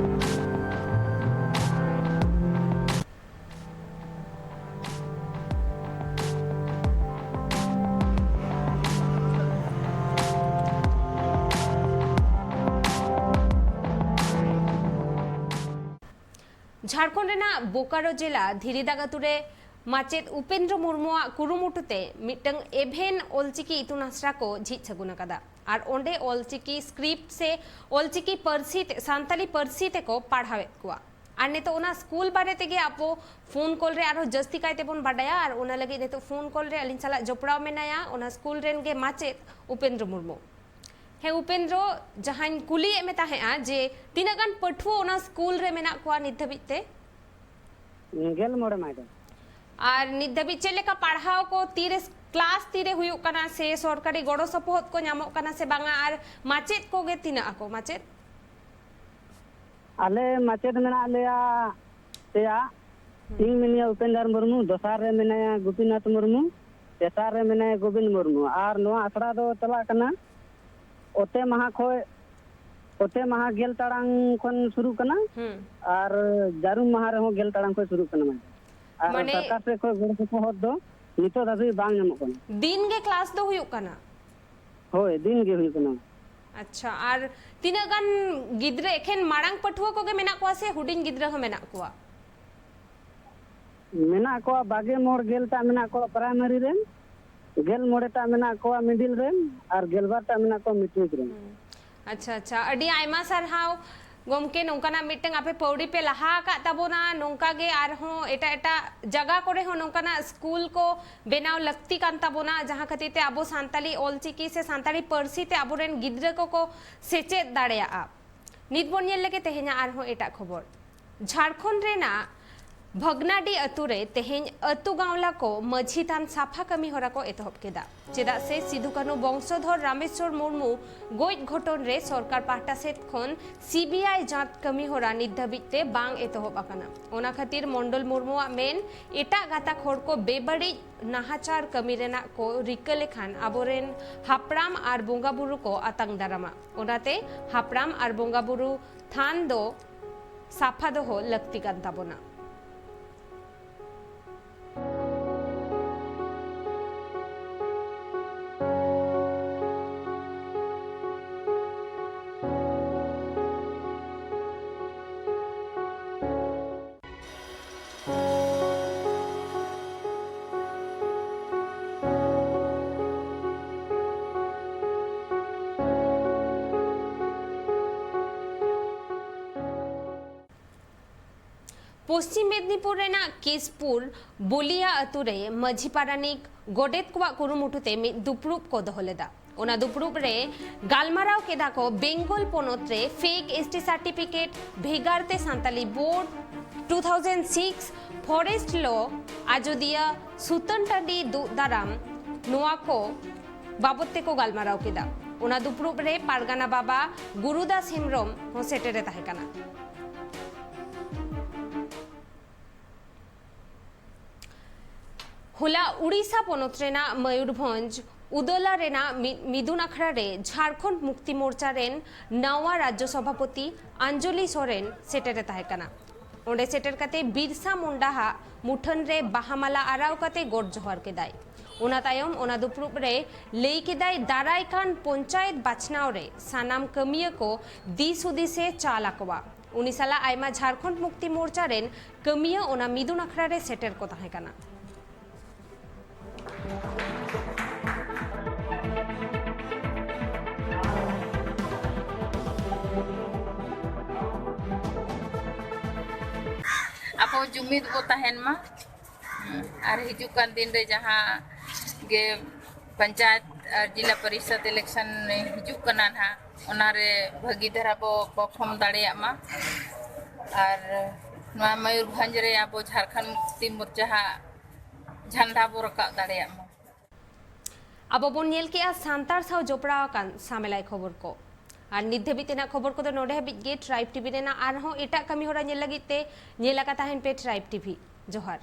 ᱡᱷᱟᱲᱠᱷᱚᱸᱰ ᱨᱮᱱᱟᱜ ᱵᱳᱠᱟᱨᱳ ᱡᱮᱞᱟ ᱫᱷᱤᱨᱤᱫᱟᱜ ᱟᱹᱛᱩ ᱨᱮ ᱢᱟᱪᱮᱫ ᱩᱯᱮᱱᱫᱨᱚ ᱢᱩᱨᱢᱩᱣᱟᱜ ᱠᱩᱨᱩᱢᱩᱴᱩ ᱛᱮ ᱢᱤᱫᱴᱟᱝ ᱮᱵᱷᱮᱱ ᱚᱞᱪᱤᱠᱤ ᱤᱛᱩᱱ ᱟᱥᱲᱟ ᱠᱚ ᱡᱷᱤᱡ ᱥᱟᱹᱜᱩᱱ ᱟᱠᱟᱫᱟ᱾ ᱟᱨ ᱚᱸᱰᱮ ᱚᱞᱪᱤᱠᱤ ᱥᱠᱨᱤᱯᱴ ᱥᱮ ᱚᱞᱪᱤᱠᱤ ᱯᱟᱹᱨᱥᱤ ᱛᱮ, ᱥᱟᱱᱛᱟᱞᱤ ᱯᱟᱹᱨᱥᱤ ᱛᱮᱠᱚ ᱯᱟᱲᱦᱟᱣᱮᱫ ᱠᱚᱣᱟ᱾ ᱟᱨ ᱱᱤᱛᱚᱜ ᱚᱱᱟ ᱥᱠᱩᱞ ᱵᱟᱨᱮ ᱛᱮᱜᱮ ᱟᱵᱚ ᱯᱷᱳᱱ ᱠᱚᱞ ᱨᱮ ᱟᱨᱦᱚᱸ ᱡᱟᱹᱥᱛᱤ ᱠᱟᱭ ᱛᱮᱵᱚᱱ ᱵᱟᱰᱟᱭᱟ᱾ ᱟᱨ ᱚᱱᱟ ᱞᱟᱹᱜᱤᱫ ᱱᱤᱛᱚᱜ ᱯᱷᱳᱱ ᱠᱚᱞ ᱨᱮ ᱟᱹᱞᱤᱧ ᱥᱟᱞᱟᱜ ᱡᱚᱯᱲᱟᱣ ᱢᱮᱱᱟᱭᱟ ᱚᱱᱟ ᱥᱠᱩᱞ ᱨᱮᱱ ᱜᱮ ᱢᱟᱪᱮᱫ ᱩᱯᱮᱱᱫᱨᱚ ᱢᱩᱨᱢᱩ᱾ ᱦᱮᱸ ᱩᱯᱮᱱᱫᱨᱚ, ᱡᱟᱦᱟᱸᱧ ᱠᱩᱞᱤᱭᱮᱫ ᱢᱮ ᱛᱟᱦᱮᱸᱜᱼᱟ ᱡᱮ ᱛᱤᱱᱟᱹᱜ ᱜᱟᱱ ᱯᱟᱹᱴᱷᱩᱣᱟᱹ ᱚᱱᱟ ᱥᱠᱩᱞ ᱨᱮ ᱢᱮᱱᱟᱜ ᱠᱚᱣᱟ ᱱᱤᱛ ᱫᱷᱟᱹᱵᱤᱡ ᱛᱮ? ᱜᱮᱞ ᱢᱚᱬᱮ ᱢᱟᱭᱰᱟᱢ᱾ ᱟᱨ ᱱᱤᱛ ᱫᱷᱟᱹᱵᱤᱡ ᱪᱮᱫ ᱞᱮᱠᱟ ᱯᱟᱲᱦᱟᱣ ᱠᱚ, ᱛᱤᱨᱮ ᱠᱞᱟᱥ ᱛᱤᱨᱮ ᱦᱩᱭᱩᱜ ᱠᱟᱱᱟ ᱥᱮ ᱥᱚᱨᱠᱟᱨᱤ ᱜᱚᱲᱚ ᱥᱚᱯᱚᱦᱚᱫ ᱠᱚ ᱧᱟᱢᱚᱜ ᱠᱟᱱᱟ ᱥᱮ ᱵᱟᱝᱟ? ᱟᱨ ᱢᱟᱪᱮᱫ ᱠᱚᱜᱮ ᱛᱤᱱᱟᱹᱜ ᱟᱠᱚ ᱢᱟᱪᱮᱫ? ᱟᱞᱮ ᱢᱟᱪᱮᱫ ᱢᱮᱱᱟᱜ ᱞᱮᱭᱟ ᱯᱮᱭᱟ᱾ ᱤᱧ ᱢᱮᱱᱟᱭᱟ ᱩᱯᱮᱱᱫᱟᱨ ᱢᱩᱨᱢᱩ, ᱫᱚᱥᱟᱨ ᱨᱮ ᱢᱮᱱᱟᱭᱟ ᱜᱳᱯᱤᱱᱟᱛᱷ ᱢᱩᱨᱢᱩ, ᱛᱮᱥᱟᱨ ᱨᱮ ᱢᱮᱱᱟᱭᱟ ᱜᱳᱵᱤᱱ ᱢᱩᱨᱢᱩ᱾ ᱟᱨ ᱱᱚᱣᱟ ᱟᱥᱲᱟ ᱫᱚ ᱪᱟᱞᱟᱜ ᱠᱟᱱᱟ ᱚᱛᱮ ᱢᱟᱦᱟ ᱠᱷᱚᱱ ᱚᱛᱮ ᱢᱟᱦᱟ ᱜᱮᱞ ᱴᱟᱲᱟᱝ ᱠᱷᱚᱱ ᱥᱩᱨᱩᱜ ᱠᱟᱱᱟ᱾ ᱦᱩᱸ᱾ ᱟᱨ ᱡᱟᱹᱨᱩᱢ ᱢᱟᱦᱟ ᱨᱮᱦᱚᱸ ᱜᱮᱞ ᱴᱟᱲᱟᱝ ᱠᱷᱚᱱ ᱥᱩᱨᱩᱜ ᱠᱟᱱᱟ, ᱢᱮᱰᱟᱢ᱾ ᱟᱨ ᱢᱟᱱᱮ ᱥᱚᱨᱠᱟᱨ ᱥᱮᱫ ᱠᱷᱚᱱ ᱜᱚᱲᱚ ᱥᱚᱯᱚᱦᱚᱫ ᱫᱚ ᱱᱤᱛᱚᱜ ᱫᱷᱟᱹᱵᱤᱡ ᱵᱟᱝ ᱧᱟᱢᱚᱜ ᱠᱟᱱᱟ᱾ ᱫᱤᱱ ᱜᱮ ᱠᱞᱟᱥ ᱫᱚ ᱦᱩᱭᱩᱜ ᱠᱟᱱᱟ? ᱦᱳᱭ, ᱫᱤᱱ ᱜᱮ ᱦᱩᱭᱩᱜ ᱠᱟᱱᱟ᱾ ᱟᱪᱪᱷᱟ, ᱟᱨ ᱛᱤᱱᱟᱹᱜ ᱜᱟᱱ ᱜᱤᱫᱽᱨᱟᱹ, ᱮᱠᱷᱮᱱ ᱢᱟᱲᱟᱝ ᱯᱟᱹᱴᱷᱩᱣᱟᱹ ᱠᱚᱜᱮ ᱢᱮᱱᱟᱜ ᱠᱚᱣᱟ ᱥᱮ ᱦᱩᱰᱤᱧ ᱜᱤᱫᱽᱨᱟᱹ ᱦᱚᱸ ᱢᱮᱱᱟᱜ ᱠᱚᱣᱟ? ᱢᱮᱱᱟᱜ ᱠᱚᱣᱟ ᱵᱟᱜᱮ ᱢᱚᱬ ᱜᱮᱞ ᱴᱟᱜ ᱢᱮᱱᱟᱜ ᱠᱚᱣᱟ ᱯᱨᱟᱭᱢᱟᱨᱤ ᱨᱮᱱ, ᱜᱮᱞ ᱢᱚᱬᱮ ᱴᱟᱜ ᱢᱮᱱᱟᱜ ᱠᱚᱣᱟ ᱢᱤᱰᱤᱞ ᱨᱮᱱ, ᱟᱨ ᱜᱮᱞ ᱵᱟᱨ ᱴᱟᱜ ᱢᱮᱱᱟᱜ ᱠᱚᱣᱟ ᱢᱮᱴᱨᱤᱠ ᱨᱮᱱ᱾ ᱦᱩᱸ᱾ ᱟᱪᱪᱷᱟ, ᱟᱪᱪᱷᱟ, ᱟᱹᱰᱤ ᱟᱭᱢᱟ ᱥᱟᱨᱦᱟᱣ ᱜᱚᱢᱠᱮ, ᱱᱚᱝᱠᱟᱱᱟᱜ ᱢᱤᱫᱴᱟᱝ ᱟᱯᱮ ᱯᱟᱹᱣᱲᱤ ᱯᱮ ᱞᱟᱦᱟ ᱟᱠᱟᱫ ᱛᱟᱵᱚᱱᱟ᱾ ᱱᱚᱝᱠᱟ ᱜᱮ ᱟᱨᱦᱚᱸ ᱮᱴᱟᱜ ᱮᱴᱟᱜ ᱡᱟᱭᱜᱟ ᱠᱚᱨᱮ ᱦᱚᱸ ᱱᱚᱝᱠᱟᱱᱟᱜ ᱥᱠᱩᱞ ᱠᱚ ᱵᱮᱱᱟᱣ ᱞᱟᱹᱠᱛᱤ ᱠᱟᱱ ᱛᱟᱵᱚᱱᱟ, ᱡᱟᱦᱟᱸ ᱠᱷᱟᱹᱛᱤᱨ ᱛᱮ ᱟᱵᱚ ᱥᱟᱱᱛᱟᱞᱤ ᱚᱞᱪᱤᱠᱤ ᱥᱮ ᱥᱟᱱᱛᱟᱲᱤ ᱯᱟᱹᱨᱥᱤ ᱛᱮ ᱟᱵᱚᱨᱮᱱ ᱜᱤᱫᱽᱨᱟᱹ ᱠᱚᱠᱚ ᱥᱮᱪᱮᱫ ᱫᱟᱲᱮᱭᱟᱜᱼᱟ᱾ ᱱᱤᱛ ᱵᱚᱱ ᱧᱮᱞ ᱞᱮᱜᱮ ᱛᱮᱦᱮᱧᱟᱜ ᱟᱨᱦᱚᱸ ᱮᱴᱟᱜ ᱠᱷᱚᱵᱚᱨ᱾ ᱡᱷᱟᱲᱠᱷᱚᱸᱰ ᱨᱮᱱᱟᱜ ᱵᱷᱚᱜᱽᱱᱟᱰᱤ ᱟᱹᱛᱩ ᱨᱮ ᱛᱮᱦᱮᱧ ᱟᱹᱛᱩ ᱜᱟᱶᱞᱟ ᱠᱚ ᱢᱟᱹᱡᱷᱤ ᱛᱷᱟᱱ ᱥᱟᱯᱷᱟ ᱠᱟᱹᱢᱤ ᱦᱚᱨᱟ ᱠᱚ ᱮᱛᱚᱦᱚᱵ ᱠᱮᱫᱟ᱾ ᱪᱮᱫᱟᱜ ᱥᱮ ᱥᱤᱫᱩ ᱠᱟᱹᱱᱦᱩ ᱵᱚᱝᱥᱚᱫᱷᱚᱨ ᱨᱟᱢᱮᱥᱣᱚᱨ ᱢᱩᱨᱢᱩ ᱜᱚᱡ ᱜᱷᱚᱴᱚᱱ ᱨᱮ ᱥᱚᱨᱠᱟᱨ ᱯᱟᱦᱴᱟ ᱥᱮᱫ ᱠᱷᱚᱱ ᱥᱤᱵᱤᱟᱭ ᱡᱟᱸᱪ ᱠᱟᱹᱢᱤ ᱦᱚᱨᱟ ᱱᱤᱛ ᱫᱷᱟᱹᱵᱤᱡ ᱛᱮ ᱵᱟᱝ ᱮᱛᱚᱦᱚᱵ ᱟᱠᱟᱱᱟ᱾ ᱚᱱᱟ ᱠᱷᱟᱹᱛᱤᱨ ᱢᱚᱱᱰᱚᱞ ᱢᱩᱨᱢᱩᱣᱟᱜ ᱢᱮᱱ, ᱮᱴᱟᱜ ᱜᱟᱛᱟᱠ ᱦᱚᱲ ᱠᱚ ᱵᱮᱵᱟᱹᱲᱤᱡ ᱱᱟᱦᱟᱪᱟᱨ ᱠᱟᱹᱢᱤ ᱨᱮᱱᱟᱜ ᱠᱚ ᱨᱤᱠᱟᱹ ᱞᱮᱠᱷᱟᱱ ᱟᱵᱚᱨᱮᱱ ᱦᱟᱯᱲᱟᱢ ᱟᱨ ᱵᱚᱸᱜᱟ ᱵᱩᱨᱩ ᱠᱚ ᱟᱛᱟᱝ ᱫᱟᱨᱟᱢᱟ᱾ ᱚᱱᱟᱛᱮ ᱦᱟᱯᱲᱟᱢ ᱟᱨ ᱵᱚᱸᱜᱟ ᱵᱩᱨᱩ ᱛᱷᱟᱱ ᱫᱚ ᱥᱟᱯᱷᱟ ᱫᱚᱦᱚ ᱞᱟᱹᱠᱛᱤ ᱠᱟᱱ ᱛᱟᱵᱚᱱᱟ᱾ ᱯᱚᱥᱪᱤᱢ ᱢᱮᱫᱽᱱᱤᱯᱩᱨ ᱨᱮᱱᱟᱜ ᱠᱮᱥᱯᱩᱨ ᱵᱚᱞᱤᱭᱟ ᱟᱹᱛᱩ ᱨᱮ ᱢᱟᱹᱡᱷᱤ ᱯᱟᱨᱟᱱᱤᱠ ᱜᱚᱰᱮᱛ ᱠᱚᱣᱟᱜ ᱠᱩᱨᱩᱢᱩᱴᱩ ᱛᱮ ᱢᱤᱫ ᱫᱩᱯᱲᱩᱵ ᱠᱚ ᱫᱚᱦᱚ ᱞᱮᱫᱟ᱾ ᱚᱱᱟ ᱫᱩᱯᱲᱩᱵ ᱨᱮ ᱜᱟᱞᱢᱟᱨᱟᱣ ᱠᱮᱫᱟ ᱠᱚ ᱵᱮᱝᱜᱚᱞ ᱯᱚᱱᱚᱛ ᱨᱮ ᱯᱷᱮᱠ ᱮᱥ ᱴᱤ ᱥᱟᱨᱴᱤᱯᱷᱤᱠᱮᱴ, ᱵᱷᱮᱜᱟᱨ ᱛᱮ Santali board, two thousand six, forest ᱞᱚ, ᱟᱡᱚᱫᱤᱭᱟᱹ ᱥᱩᱛᱟᱹᱱ ᱴᱟᱺᱰᱤ ᱫᱩᱜ ᱫᱟᱨᱟᱢ, ᱱᱚᱣᱟ ᱠᱚ ᱵᱟᱵᱚᱛ ᱛᱮᱠᱚ ᱜᱟᱞᱢᱟᱨᱟᱣ ᱠᱮᱫᱟ᱾ ᱚᱱᱟ ᱫᱩᱯᱲᱩᱵ ᱨᱮ ᱯᱟᱨᱜᱟᱱᱟ ᱵᱟᱵᱟ ᱜᱩᱨᱩᱫᱟᱥ ᱦᱮᱢᱵᱨᱚᱢ ᱦᱚᱸ ᱥᱮᱴᱮᱨᱮ ᱛᱟᱦᱮᱸ ᱠᱟᱱᱟ᱾ ᱦᱚᱞᱟ ᱩᱲᱤᱥᱥᱟ ᱯᱚᱱᱚᱛ ᱨᱮᱱᱟᱜ ᱢᱚᱭᱩᱨᱵᱷᱚᱸᱡᱽ ᱩᱫᱟᱞᱟ ᱨᱮᱱᱟᱜ ᱢᱤ- ᱢᱤᱫᱩᱱ ᱟᱠᱷᱲᱟ ᱨᱮ ᱡᱷᱟᱲᱠᱷᱚᱸᱰ ᱢᱩᱠᱛᱤ ᱢᱳᱨᱪᱟ ᱨᱮᱱ ᱱᱟᱣᱟ ᱨᱟᱡᱽᱡᱚ ᱥᱚᱵᱷᱟᱯᱚᱛᱤ ᱟᱧᱡᱚᱞᱤ ᱥᱚᱨᱮᱱ ᱥᱮᱴᱮᱨᱮ ᱛᱟᱦᱮᱸ ᱠᱟᱱᱟ᱾ ᱚᱸᱰᱮ ᱥᱮᱴᱮᱨ ᱠᱟᱛᱮ ᱵᱤᱨᱥᱟ ᱢᱩᱱᱰᱟ ᱦᱟᱜ ᱢᱩᱴᱷᱟᱹᱱ ᱨᱮ ᱵᱟᱦᱟ ᱢᱟᱞᱟ ᱟᱨᱟᱣ ᱠᱟᱛᱮ ᱜᱚᱰ ᱡᱚᱦᱟᱨ ᱠᱮᱫᱟᱭ᱾ ᱚᱱᱟ ᱛᱟᱭᱚᱢ ᱚᱱᱟ ᱫᱩᱯᱲᱩᱵ ᱨᱮ ᱞᱟᱹᱭ ᱠᱮᱫᱟᱭ, ᱫᱟᱨᱟᱭ ᱠᱟᱱ ᱯᱚᱧᱪᱟᱭᱮᱛ ᱵᱟᱪᱷᱱᱟᱣ ᱨᱮ ᱥᱟᱱᱟᱢ ᱠᱟᱹᱢᱤᱭᱟᱹ ᱠᱚ ᱫᱤᱥ ᱦᱩᱫᱤᱥ ᱮ ᱪᱟᱞ ᱟᱠᱚᱣᱟ᱾ ᱩᱱᱤ ᱥᱟᱞᱟᱜ ᱟᱭᱢᱟ ᱡᱷᱟᱲᱠᱷᱚᱸᱰ ᱢᱩᱠᱛᱤ ᱢᱳᱨᱪᱟ ᱨᱮᱱ ᱠᱟᱹᱢᱤᱭᱟᱹ ᱚᱱᱟ ᱢᱤᱫᱩᱱ ᱟᱠᱷᱲᱟ ᱨᱮ ᱥᱮᱴᱮᱨ ᱠᱚ ᱛᱟᱦᱮᱸ ᱠᱟᱱᱟ᱾ ᱟᱵᱚ ᱡᱩᱢᱤᱫ ᱵᱚ ᱛᱟᱦᱮᱱ ᱢᱟ᱾ ᱟᱨ ᱦᱤᱡᱩᱜ ᱠᱟᱱ ᱫᱤᱱ ᱨᱮ ᱡᱟᱦᱟᱸ ᱜᱮ ᱯᱚᱧᱪᱟᱭᱮᱛ ᱟᱨ ᱡᱤᱞᱟ ᱯᱚᱨᱤᱥᱚᱫ election ᱦᱤᱡᱩᱜ ᱠᱟᱱᱟ ᱱᱟᱦᱟᱜ, ᱚᱱᱟᱨᱮ ᱵᱷᱟᱹᱜᱤ ᱫᱷᱟᱨᱟ ᱵᱚ perform ᱫᱟᱲᱮᱭᱟᱜ ᱢᱟ᱾ ᱟᱨ ᱱᱚᱣᱟ ᱢᱚᱭᱩᱨᱵᱷᱚᱸᱡᱽ ᱨᱮ ᱟᱵᱚ ᱡᱷᱟᱲᱠᱷᱚᱸᱰ ᱢᱩᱠᱛᱤ ᱢᱳᱨᱪᱟ ᱦᱟᱜ ᱡᱷᱟᱱᱰᱟ ᱵᱚ ᱨᱟᱠᱟᱵ ᱫᱟᱲᱮᱭᱟᱜ ᱢᱟ᱾ ᱟᱵᱚ ᱵᱚᱱ ᱧᱮᱞ ᱠᱮᱜᱼᱟ ᱥᱟᱱᱛᱟᱲ ᱥᱟᱶ ᱡᱚᱯᱲᱟᱣ ᱟᱠᱟᱱ ᱥᱟᱢᱮᱞᱟᱭ ᱠᱷᱚᱵᱚᱨ ᱠᱚ᱾ ᱟᱨ ᱱᱤᱛ ᱫᱷᱟᱹᱵᱤᱡ ᱛᱮᱱᱟᱜ ᱠᱷᱚᱵᱚᱨ ᱠᱚᱫᱚ ᱱᱚᱰᱮ ᱦᱟᱹᱵᱤᱡ ᱜᱮ᱾ Tribe TV ᱨᱮᱱᱟᱜ ᱟᱨᱦᱚᱸ ᱮᱴᱟᱜ ᱠᱟᱹᱢᱤ ᱦᱚᱨᱟ ᱧᱮᱞ ᱞᱟᱹᱜᱤᱫ ᱛᱮ ᱧᱮᱞ ᱟᱠᱟ ᱛᱟᱦᱮᱱ ᱯᱮ Tribe TV᱾ ᱡᱚᱦᱟᱨ᱾